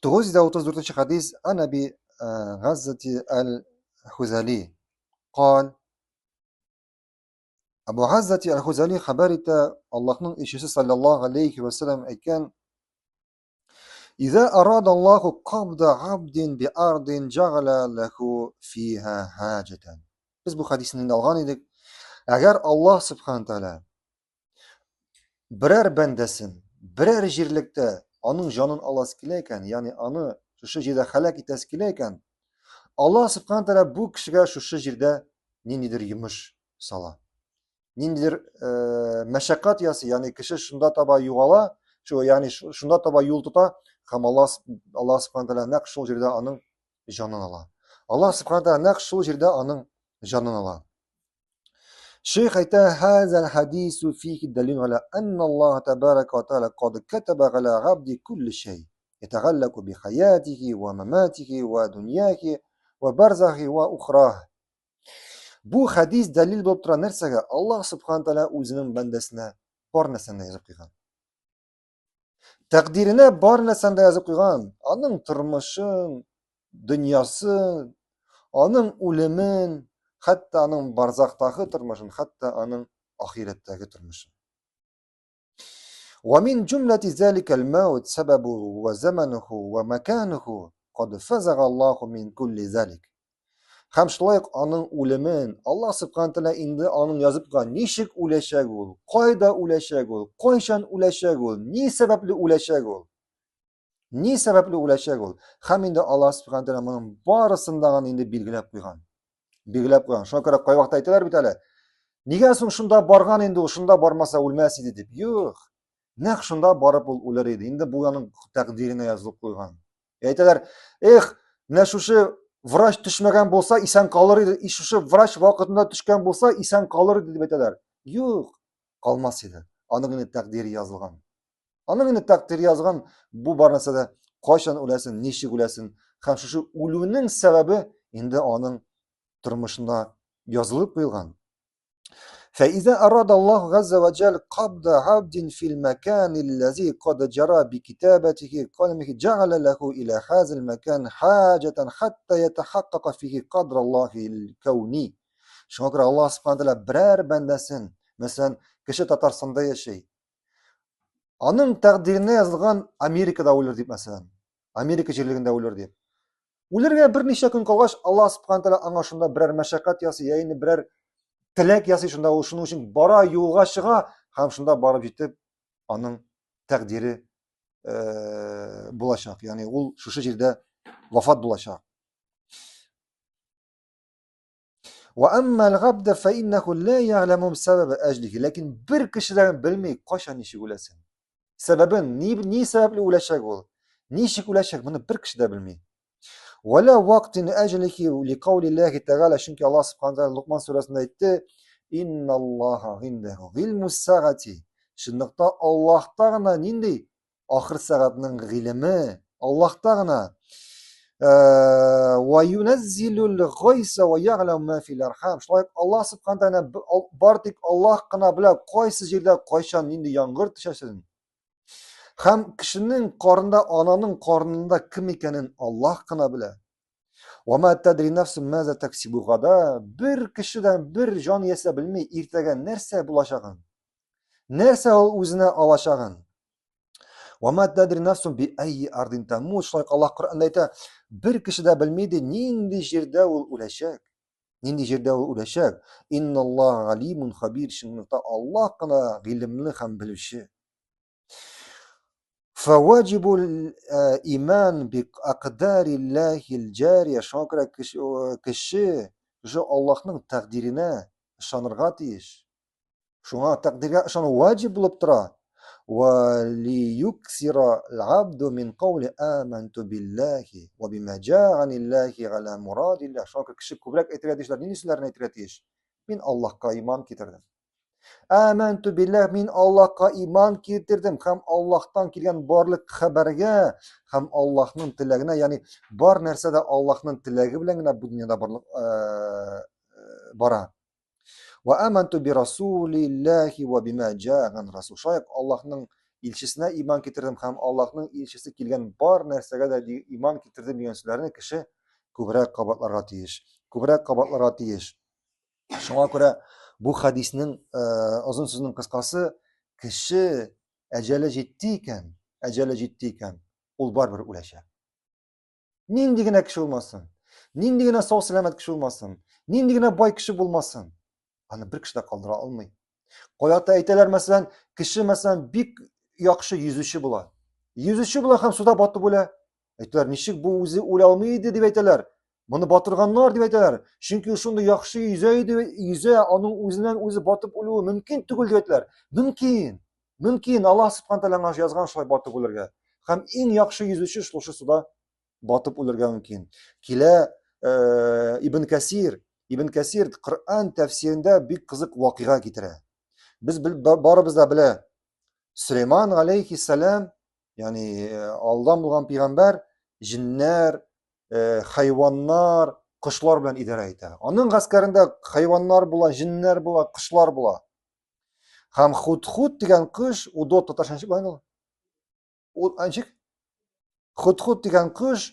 934 хадис ан Әби Газзати әл-Хузали. Кал Абу Газзати әл-Хузали хәбәр итә, Аллаһның илчесе саллаллаһу алейхи ва саллям әйткән: Иза арада Аллаһу кабда абдин би ардин джагала лаху фиха хаҗатан. Без бу хадисны инде алган идек. Әгәр Аллаһ субхана тааля берәр бәндәсен берәр җирлектә аның җанын аласы килә икән, ягъни аны шушы җирдә һәлак итәсе килә икән, Аллаһ субхана тааля бу кешегә шушы җирдә ниндидер йомыш сала. Ниндидер э, мәшәкать ясый, ягъни кеше шунда таба югала, шу, ягъни шунда таба юл тота һәм Аллаһ Аллаһ субхана тааля нәкъ шул җирдә аның җанын ала. Аллаһ субхана тааля нәкъ шул җирдә аның җанын ала. Шейх әйтә, «Хазал хадису фихи далил аля анна Аллаһ табарака ва тааля кад катаба аля габди кулли шәй, ятагаллаку би хаятихи ва маматихи ва дуньяхи ва барзахи ва ухрах». Бу хадис дәлил булып тора нәрсәгә? Аллаһ субхана тааля үзенең бәндәсенә бар нәрсәне язып куйган. Тәкъдиренә бар нәрсәне дә язып куйган. Аның тормышын, дөньясын, аның үлемен, хәтта аның барзахтагы тормышын, хәтта аның ахирәттәге тормышын. ومن جملة ذلك الموت سببه وزمنه ومكانه قد فزغ الله من كل ذلك. Һәм шулай ук аның үлемен Аллаһ Субхану тәгалә инде аның язып куйган, ничек үләчәк ул, кайда үләчәк ул, кайчан үләчәк ул, ни сәбәпле үләчәк ул. Ни сәбәпле үләчәк ул? Һәм инде Аллаһ Субхану тәгалә моның барысын да инде билгеләп куйган. Билгеләп куйган. Шуңа күрә кайвакытта әйтәләр бит әле, нигә соң шунда барган инде ул, шунда бармаса үлмәс иде дип. Юк. Нәкъ шунда барып ул үлер иде. Инде бу аның тәкъдиренә язылып куйган. Әйтәләр, эх, менә шушы врач төшмәгән булса, исән калыр иде. И шушы врач вакытында төшкән булса, исән калыр иде дип әйтәләр. Юк, калмас иде. Аның инде тәкъдире язылган. Аның инде тәкъдире язылган, бу бар нәрсә дә кайчан үләсен, ничек үләсен һәм шушы үлүнең сәбәбе инде аның тормышында язылып куелган. فإذا أراد الله عز وجل قبض عبد في المكان الذي قد جرى بكتابته قلمه جعل له إلى هذا المكان حاجة حتى يتحقق فيه قدر الله الكوني. Шуңа күрә Аллаһ Субхану тәгалә берәр бәндәсен, мәсәлән, кеше Татарстанда яши. Аның тәкъдиренә язылган Америкада үлер дип, мәсәлән. Америка җирлегендә үлер дип. Үлергә берничә көн калгач, Аллаһ Субхану тәгалә аңа шунда берәр мәшәкать ясый, я инде берәр теләк ясый шунда, ул шуның өчен бара, юлга чыга һәм шунда барып җитеп, аның тәкъдире э, булачак. Ягъни ул шушы җирдә вафат булачак. Ва әмма аль-габда фа иннаху ла я'ламу сәбәбә әҗлихи. Ләкин бер кеше дә белми, кайчан ничек үләсен. Сәбәбен, ни, ни сәбәпле үләчәк ул? Ничек үләчәк, моны бер кеше дә белми. Вала вактин әҗлихи ли каулиллахи тәгалә, чөнки Аллаһ субхана тәгалә Лукман сүрәсендә әйтте: Инналлаһа гиндәһу гыйлмус сәгати. Чынлыкта Аллаһта гына нинди Ахыр сәгатьнең гыйлеме Аллаһта гына. Э, ва юназзилул гайса ва я'ламу ма фил архам. Шулай ук Аллаһ субхана тәгалә бар тик Аллаһ кына белә кайсы җирдә кайчан нинди яңгыр төшәсен. Һәм кешенең карында, ананың карынында кем икәнен Аллаһ кына белә. Ва ма тадри нафсун маза таксибу гада. Бер кеше дә, бер җан иясе дә белми иртәгә нәрсә булачагын. Нәрсә ул үзенә алачагын. Ва ма тадри нафсун би айи ардин тамут. Шулай ук Аллаһ Коръәндә әйтә, бер кеше дә белми ди, нинди җирдә ул үләчәк. Нинди җирдә ул үләчәк. Инналлаһа галимун хабир. Чынлыкта Аллаһ кына гыйлемле һәм белүче. Фаваҗибул иман би акдариллахил җария. Шуңа күрә кеше шушы Аллаһның тәкъдиренә ышанырга тиеш. Шуңа тәкъдиргә ышану ваҗиб булып тора. Ва лиюксира аль-абду мин каули аманту биллахи ва бима җаа аниллахи галя мурадиллах. Шуңа күрә кеше күбрәк әйтергә тиеш, нинди сүзләрне әйтергә тиеш? Мин Аллаһка иман китердем. Аманту биллах, мин Аллаһка иман китердем һәм Аллаһтан килгән барлык хәбәргә һәм Аллаһның теләгенә, ягъни бар нәрсә дә Аллаһның теләге белән генә бу дөньяда барлык бара. Ва аманту би расулиллахи ва бима җаа ган расул. Шулай ук Аллаһның илчесенә иман китердем һәм Аллаһның илчесе килгән бар нәрсәгә дә иман китердем дигән сүзләрне кеше күбрәк кабатларга тиеш. Күбрәк кабатларга тиеш. Шуңа күрә бу хәдиснең э, озын сүзнең кыскасы, кеше әҗәле җитте икән, әҗәле җитте икән, ул барыбер үләчәк. Нинди генә кеше булмасын, нинди генә сау сәламәт кеше булмасын, нинди генә бай кеше булмасын, аны бер кеше дә калдыра алмый. Каята әйтәләр, мәсәлән, кеше, мәсәлән, бик яхшы йөзүче була. Йөзүче була һәм суда батып үлә. Әйтәләр, ничек бу үзе үлә алмый иде дип әйтәләр. Моны батырганнар дип әйтәләр. Чөнки ул шундый яхшы йөзә иде, йөзә, аның үзеннән үзе батып үлүе мөмкин түгел дип әйтәләр. Мөмкин. Мөмкин, Аллаһ субхана тәгалә аңа язган шулай батып үлергә. Һәм иң яхшы йөзүче шушы суда батып үлергә мөмкин. Килә э, Ибн Кәсир, Ибн Кәсир Коръән тәфсирендә бик кызык вакыйга китерә. Без барыбыз да белә, Сөләйман алейхиссалам, ягъни э, алдан булган пәйгамбәр, җиннәр, э, хайваннар, кошлар белән идарә итә. Аның гаскәрендә хайваннар була, җиннәр була, кошлар була. Һәм худ-худ дигән кош, удот татарча ничек була инде ул? Ул ничек? Худ-худ дигән кош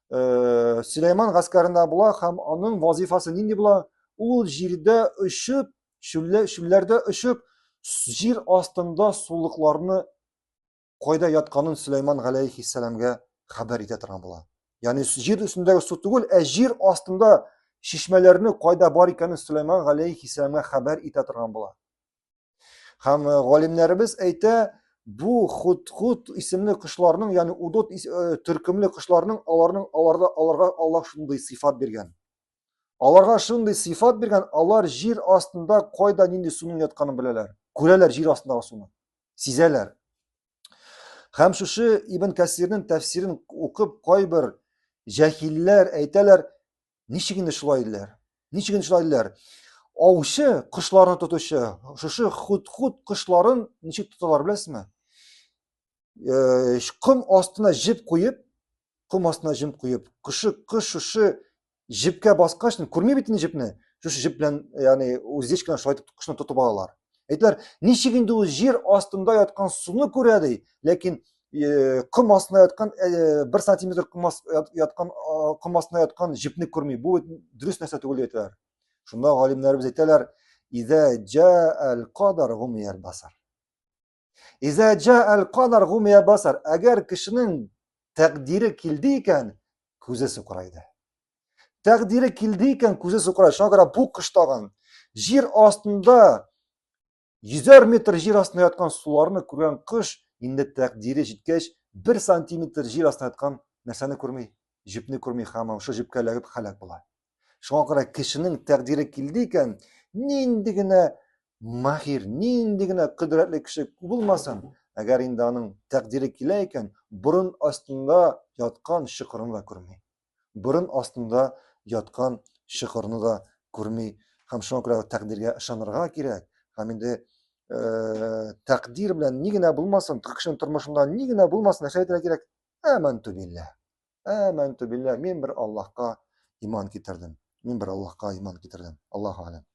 э, Сөләйман гаскәрендә була һәм аның вазифасы нинди була? Ул җирдә очып, чүллә, чүлләрдә очып, җир астында сулыкларны кайда ятканын Сөләйман галәйһиссәламгә хәбәр итә торган була. Ягъни җир өстендәге су түгел, ә җир астында чишмәләрне кайда бар икәнен Сөләйман галәйһиссәламгә хәбәр итә торган була. Һәм э, галимнәребез әйтә, бу худ-худ исемле кошларның, ягъни удот э, төркемле кошларның аларның аларда аларга Аллаһ шундый сыйфат биргән. Аларга шундый сыйфат биргән, алар җир астында кайда нинди суның ятканын беләләр. Күрәләр җир астындагы суны. Сизәләр. Һәм шушы Ибн Кәсирнең тәфсирен укып кайбер җәһилләр әйтәләр, ничек инде шулай диләр? Ничек инде шулай диләр? Аучы, кошларны тотучы, шушы худ-худ кошларын ничек тоталар беләсезме? Э, ком астына җеп куеп, ком астына җеп куеп, кошы кош шушы җепкә баскач, күрми бит инде җепне, шушы җеп белән, ягъни уздечка белән шулай итеп кошны тотып алалар. Әйтәләр, ничек инде ул җир астында яткан суны күрә ди, ләкин э, ком астында яткан э, бер сантиметр ком яткан ком астында яткан җепне күрми. Бу дөрес нәрсә түгел дип әйтәләр. Шунда галимнәребез әйтәләр, "Иза җа'ал кадар гумиял басар". Иза җа'ал кадар гумия басар. Әгәр кешенең тәкъдире килде икән, күзе сукырайды. Тәкъдире килде икән, күзе сукырайды. Шуңа күрә бу кош тагын җир астында йөзәр метр җир астында яткан суларны күргән кош инде тәкъдире җиткәч, бер сантиметр җир астында яткан нәрсәне күрми, җепне күрми һәм шул җепкә эләгеп һәлак була. Шуңа күрә кешенең тәкъдире килде икән, нинди генә махир, нинди генә кодрәтле кеше булмасын, әгәр инде аның тәкъдире килә икән, борын астында яткан чокырны да күрми. Борын астында яткан чокырны да күрми. Һәм шуңа күрә тәкъдиргә ышанырга кирәк. Һәм инде э, тәкъдир белән ни генә булмасын, кешенең тормышында ни генә булмасын, нәрсә әйтергә кирәк? Әмәнту билләһ. Әмәнту билләһ, мин бер Аллаһка иман китердем. Мин бер Аллаһка иман китердем. Аллаһу алям.